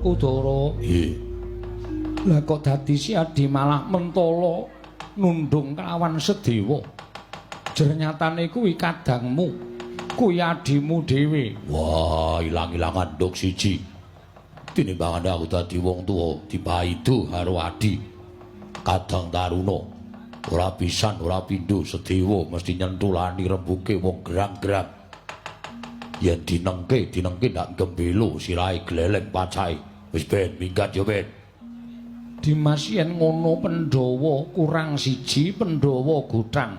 Kudara. Nggih. Lah kok dadi si Adi malah mentala nundung kelawan Sedewa. Jernyatane kuwi kadangmu, kuwi adimu dhewe. Wah, ilang-ilangan nduk siji. Tinimbangane aku dadi wong tuwa dipaidu karo adi. Kadang taruna ora pisan ora pindho Sedewa mesti nyentulani rembuke wong gerang-gerang. Yen dinengke, dinengke ndak gembelo sirahe gleleng pacahe. Wis ben minggat ya ben. Dimas yen ngono Pandhawa kurang siji, Pandhawa gothang.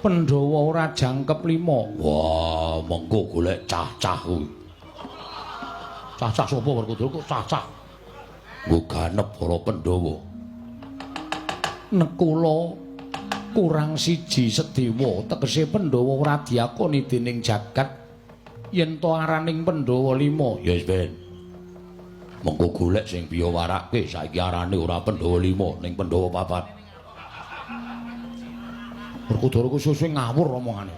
Pandhawa ora jangkep lima. Wah, mengko golek cah-cah kuwi. Cah-cah sapa Werkudara kok cah-cah? Nggo ganep para Pandhawa. Nekula kurang siji Sedewa, tegese Pandhawa ora diakoni dening jagat yen to araning Pandhawa lima. Ya wis ben. Mengko golek sing biya warake saiki arane ora Pandhawa 5 ning Pandhawa 4. Werkudara ku suwe-suwe ngawur omongane.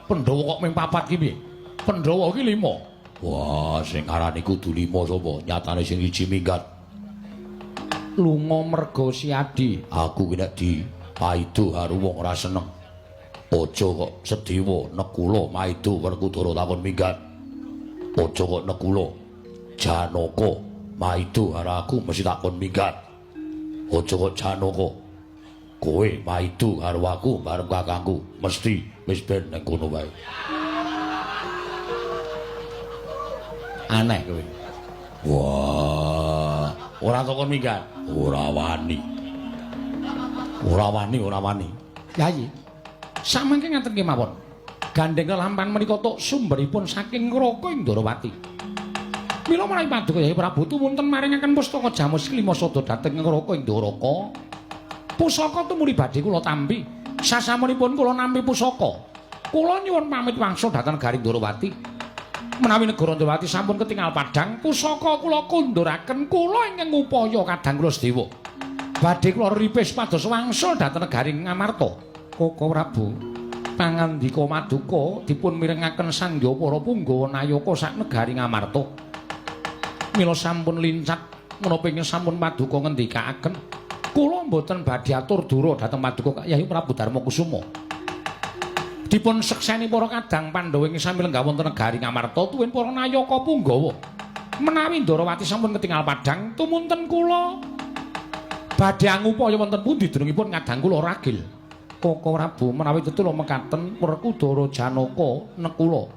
Pandhawa kok ming 4 ki piye? Pandhawa ki 5. Wah, sing arane kudu 5 sapa? Nyatane sing siji minggat. Lunga merga si Adi. Aku ki nek dipaido karo wong ora seneng. Aja kok Sedewa Nekula maido Werkudara takon minggat. Aja kok Nekula Janaka maido karo aku mesti takon minggat. Aja kok Janaka kowe maido karo aku bareng kakangku mesti wis ben ning kono wae. Aneh kowe. Wah, ora takon minggat. Ora wani. Ora wani, ora wani. Yayi, samangke ngaten kemawon. Gandeng lelampan menika tok sumberipun saking Ngraka ing Ndorowati. Mila menawi paduka Yayi Prabu tumunten maringaken pustaka Jamus Klima Sada dhateng Ngraka ing Ndoraka. Pusaka tumuli badhe kula tampi. Sasampunipun kula nampi pusaka, kula nyuwun pamit wangsul dhateng negari Ndorowati. Menawi negara Ndorowati sampun ketingal padhang, pusaka kula kunduraken kula ingkang ngupaya kadang kula Sedewa. Badhe kula ripis pados wangsul dhateng negari Ngamarta. Koko Prabu, pangandika maduka dipun mirengaken sangya para punggawa nayaka sak negari Ngamarta. Mila sampun lincak menapa ingkang sampun paduka ngendikaaken, kula mboten badhe atur dura dhateng paduka Yayi Prabu Darma Kusuma. Dipun sekseni para kadang Pandhawa ing sami lenggah wonten negari Ngamarta tuwin para nayaka punggawa. Menawi Ndorowati sampun ketingal padhang, tumunten kula badhe angupaya wonten pundi dunungipun kadang kula ragil. Koko Prabu menawi tetula mekaten Werkudara Janaka Nekula.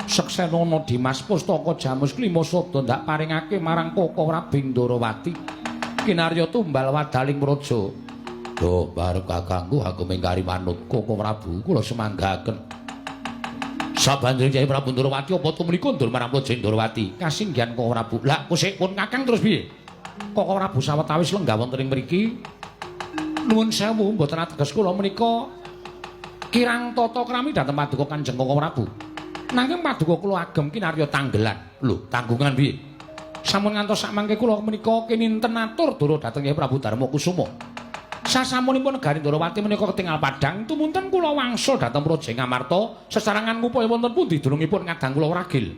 Seksenana Dimas pustaka Jamus Klima Sada ndak paringake marang Koko Prabu Ndorowati. Kinarya tumbal wadaling praja. Duh, bareng kakangku aku mingkari manut Koko Prabu kula semanggaken. Sabanjure Kyai Prabu Ndorowati apa tumrika ndur marang Praja Ndorowati? Kasinggihan Koko Prabu. Lah kusik pun kakang terus piye? Koko Prabu sawetawis lenggah wonten ing mriki. Nuwun sewu mboten ateges kula menika kirang tata krami dhateng paduka Kanjeng Koko Prabu. Nanging paduka kula agem kinarya tanggelan. Lho, tanggungan piye? Sampun ngantos sakmangke kula menika kininten atur dura dhateng Kyai Prabu Darma Kusuma. Sasampunipun negari Ndorowati menika ketingal padhang, tumunten kula wangsul dhateng Praja Ngamarta sesarengan ngupaya wonten pundi dunungipun kadang kula ragil.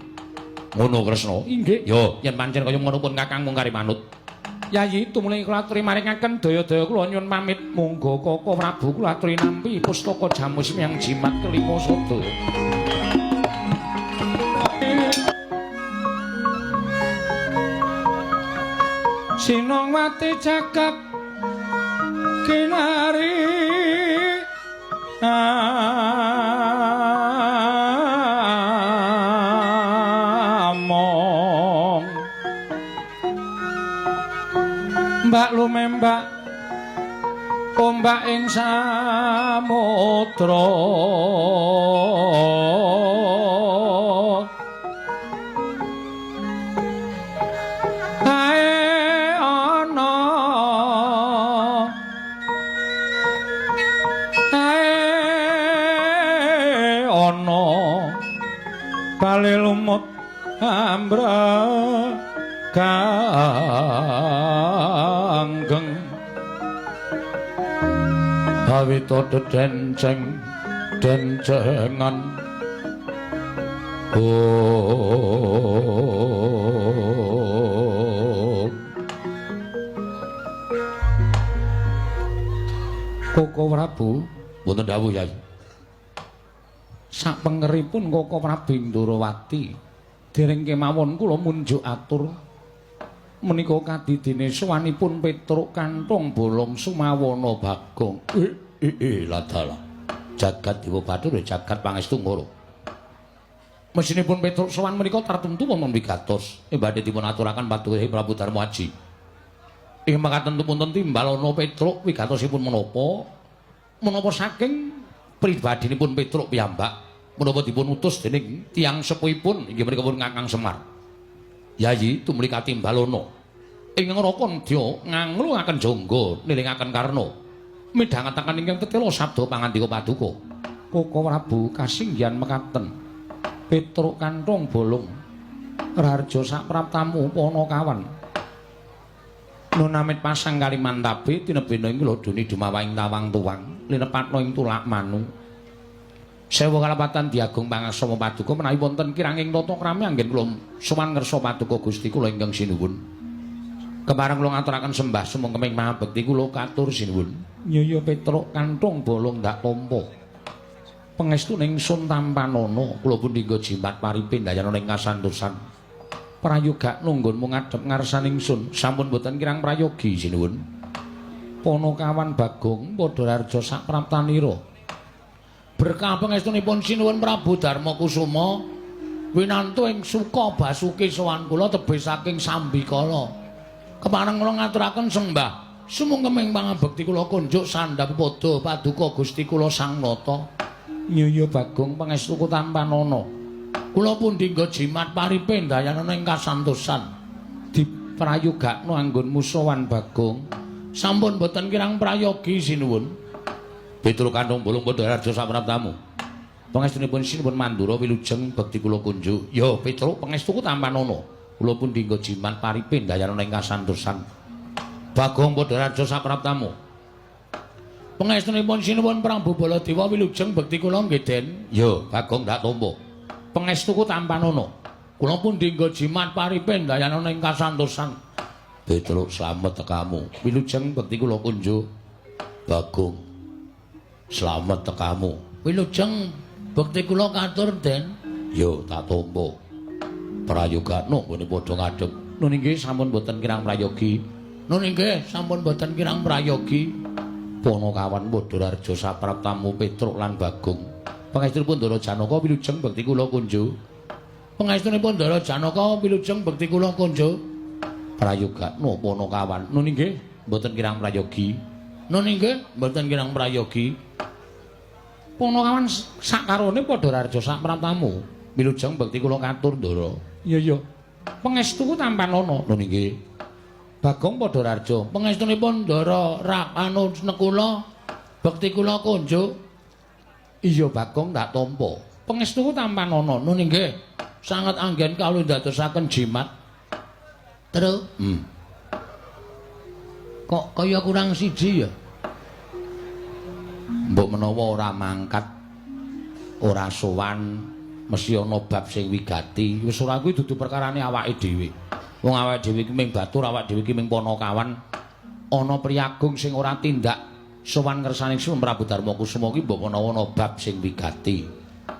Ngono Kresna. Inggih. Yo, yen pancen kaya ngono pun kakang mung kari manut. Yayi tumuli kula aturi maringaken daya-daya kula nyuwun pamit. Monggo Koko Prabu kula aturi nampi pustaka Jamus Miang Jimat Kelima Sada. Sinongwati jagat kinari among mbak lumembak ombak ing samudra ae ana ae ana bali lumut ambra kanggeng awita dedenceng dencengan Oh. Koko Prabu, wonten dawuh Yai. Sapengeripun Koko Prabu Ndorowati, dereng kemawon kula munjuk atur menika kadidene sowanipun Petruk Kanthong Bolong Sumawana Bagong. Ladalah. Jagat Dewa Bathara jagat pangestu ngoro. Mesinipun Petruk sowan menika tartemtu wonten wigatos. Badhe dipun aturaken paduka Prabu Darma Aji. Ing makaten punten timbalana Petruk wigatosipun menapa? Menapa saking pribadinipun Petruk piyambak menapa dipun utus dening tiyang sepuhipun inggih menika pun Kakang Semar. Yayi tumuli katimbalana. Ing neraka nedya nganglungaken jangga nilingaken karna. Midhangetaken ingkang tetela sabda pangandika paduka. Koko Prabu kasinggihan mekaten. Petruk Kanthong Bolong raharja sapraptamu Panakawan. Nunamit pasang kalimantabe tinebena ing lodone dumawahing tawang tuwang linepatna ing tulak manu. Sewu kalapatan diagung pangasama paduka menawi wonten kiranging tata krami anggen kula sowan ngersa paduka Gusti kula ingkang sinuwun. Kepareng kula ngaturaken sembah sumengkeming mahabekti kula katur sinuwun. Nyaya Petruk Kanthong Bolong ndak tampa. Pangestu ning tampanana kula pun dinggo jimat paripe ndayana ing kasantosan. Prayogakno nggonmu ngadhep ngarsaning sun sampun boten kirang prayogi sinuwun. Panakawan Bagong padha raharja sapraptanira. Berkah pangestunipun sinuwun Prabu Darma Kusuma winantu ing suka basuki sowan kula tebih saking sambikala. Kepareng kula ngaturaken sembah sumungkeming pangabekti kula kunjuk sandhap pada paduka Gusti kula Sang Nata. Nyaya Bagong pangestuku tampanana. Kula pun dinggo jimat paripe ndayana ing kasantosan. Diprayogakno anggonmu sowan Bagong. Sampun boten kirang prayogi sinuwun. Petruk Kanthong Bolong padha raja sapraptamu. Pangestunipun sinuwun Mandura wilujeng bekti kula kunjuk. Ya Petruk pangestuku tampanana. Kula pun dinggo jimat paripe ndayana ing kasantosan. Bagong padha raja sapraptamu. Pangestunipun sinuwun Prabu Baladewa wilujeng bekti kula nggih Den. Ya Bagong ndak tampa. Pangestuku tampanana. Kula pun dinggo jimat paripe ndayana ing kasantosan. Petruk slamet tekamu. Wilujeng bekti kula kunjuk. Bagong slamet tekamu. Wilujeng bekti kula katur Den. Ya tak tampa. Prayogakno nggone padha ngadhep. Nun inggih sampun boten kirang prayogi. Nun inggih sampun boten kirang prayogi. Panakawan padha raharja sapraptamu Petruk lan Bagong. Pangestunipun Ndara Janaka wilujeng bekti kula kunjuk. Pangestunipun Ndara Janaka wilujeng bekti kula kunjuk. Prayogakno Panakawan. Nun inggih mboten kirang prayogi. Nun inggih mboten kirang prayogi. Panakawan sakarone padha raharja sapraptamu. Wilujeng bekti kula katur Ndara. Iya iya. Pangestuku tampanana. Nun inggih. Bagong padha raharja. Pangestunipun Ndara Anu Nekula bekti kula kunjuk. Iya Bagong tak tampa. Pangestuku tampanana. Nun inggih. Sanget anggen kawula ndadosaken jimat. Terus. Kok kaya kurang siji ya? Mbok menawa ora mangkat, ora sowan, mesti ana bab sing wigati. Wis ora kuwi dudu perkarane awake dhewe. Wong awake dhewe iki ming batur, awake dhewe iki ming panakawan. Ana priyagung sing ora tindak sowan ngersane Sunan Prabu Darma Kusuma iki mbok menawa ana bab sing wigati.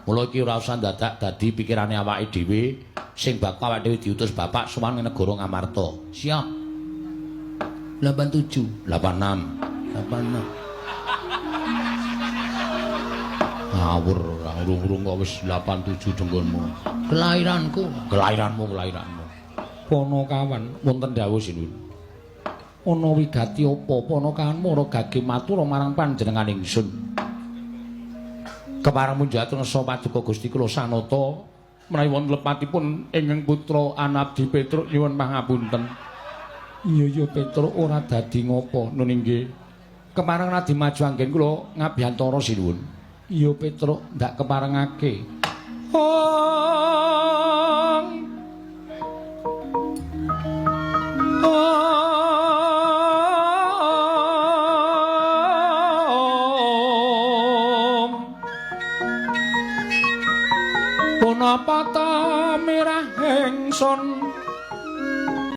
Mula iki ora usah dadak dadi pikirane awake dhewe sing bakal awake dhewe diutus bapak sowan ing negara Ngamarta. Siap. 87 86 86. Ngawur, urung-urung kok wis 87 denggonmu. Kelahiranku, kelahiranmu, kelahiranmu. Panakawan wonten dawuh sinuwun. Ana wigati apa Panakawan mara gage matur marang panjenengan ingsun. Kepareng munjat ngersa paduka Gusti kula Sanata menawi wonten lepatipun ingkang putra Anabdi Petruk nyuwun pangapunten. Iya iya Petruk ora dadi ngopo nun inggih. Kepareng radi maju anggen kula ngabiyantara sinuwun. Iya Petruk ndak keparengake. Oh.